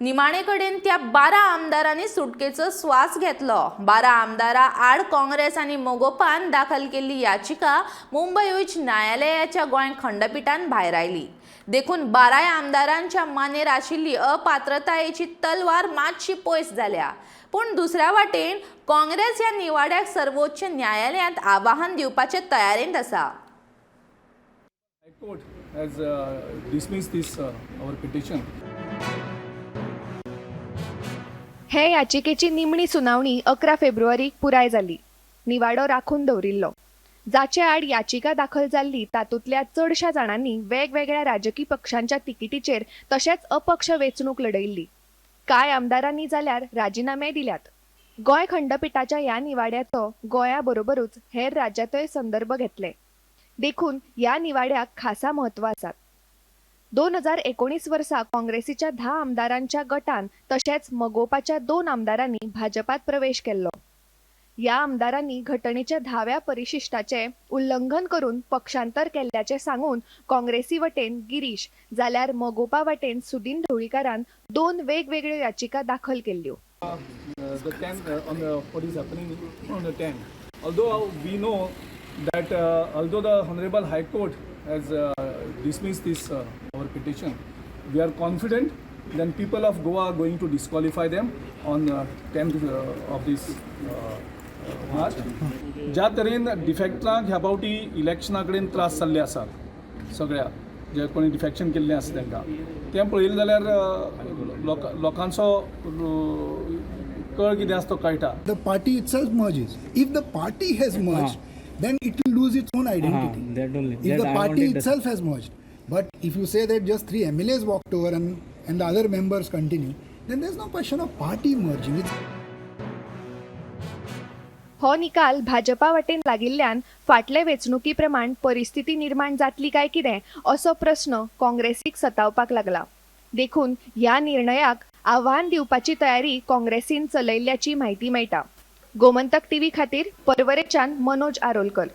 निमाणे कडेन त्या 12 आमदारांनी सुटकेचो स्वास घेतलो. 12 आमदारां आड काँग्रेस आनी मगोपान दाखल केल्ली याचिका मुंबय उच्च न्यायालयाच्या गोंय खंडपिठान भायरायली. देखून 12 आमदारांच्या मानेर आशिल्ली अपात्रतायेची तलवार मातशी पयस जाल्या. पूण दुसऱ्या वाटेन काँग्रेस ह्या निवाड्याक सर्वोच्च न्यायालयांत आव्हान दिवपाचे तयारेंत आसा. High Court has dismissed this our petition. हे याचिकेची निमणी सुनावणी 11 फेब्रुवारीक पुराय जाली. निवाडो राखून दवरिल्लो. जाचे आड याचिका दाखल जाल्ली तातूंतल्या चडशा जाणांनी वेगवेगळ्या राजकी पक्षांच्या तिकेटीचेर तशेंच अपक्ष वेंचणूक लढयल्ली. कांय आमदारांनी जाल्यार राजिनामे दिल्यात. गोंय खंडपिठाच्या ह्या निवाड्याचो गोंया बरोबरूच हेर राज्यांतय संदर्भ घेतले. देखून ह्या निवाड्याक खासा म्हत्व आसा. 2019 वर्सा काँग्रेसीच्या 10 आमदारांच्या गटान तशेंच मगोपाच्या 2 आमदारांनी भाजपात प्रवेश केल्लो. ह्या आमदारांनी घटनेच्या 10व्या परिशिष्टाचें उल्लंघन करून पक्षांतर केल्ल्याचें सांगून काँग्रेसी वटेन गिरीश जाल्यार मगोपा वटेन सुदीन ढवळीकारान 2 वेगवेगळ्यो याचिका दाखल केल्ल्यो. The 10th on the what is happening on the 10th. Although we know that although the Honorable High Court has dismissed this our petition, we are confident then people of Goa are going to disqualify them on 10th of this March. ज्या तरेन डिफेक्टरांक ह्या फावटी इलेक्शना कडेन त्रास जाल्ले आसात, सगळ्या जे कोणी डिफेक्शन केल्लें आसा तांकां तें पळयलें जाल्यार लोकांचो कळ कितें आसा तो कळटा. The party itself merges. If the party has merged, then it will lose its own identity. That only. If That the I party wanted to- itself has merged. But if you say that just 3 MLAs walked over and the other members continue, then there's no question of party merging. It's हो निकाल भाजपा वटेन लागिल्ल्यान फाटले वेंचणुकी प्रमाण परिस्थिती निर्माण जातली काय कितें असो प्रस्न काँग्रेसीक सतावपाक लागला. देखून ह्या निर्णयाक आव्हान दिवपाची तयारी काँग्रेसीन चलयल्ल्याची म्हायती मेळटा. गोमंतक टीव्ही खातीर परवरेच्यान मनोज आरोलकर.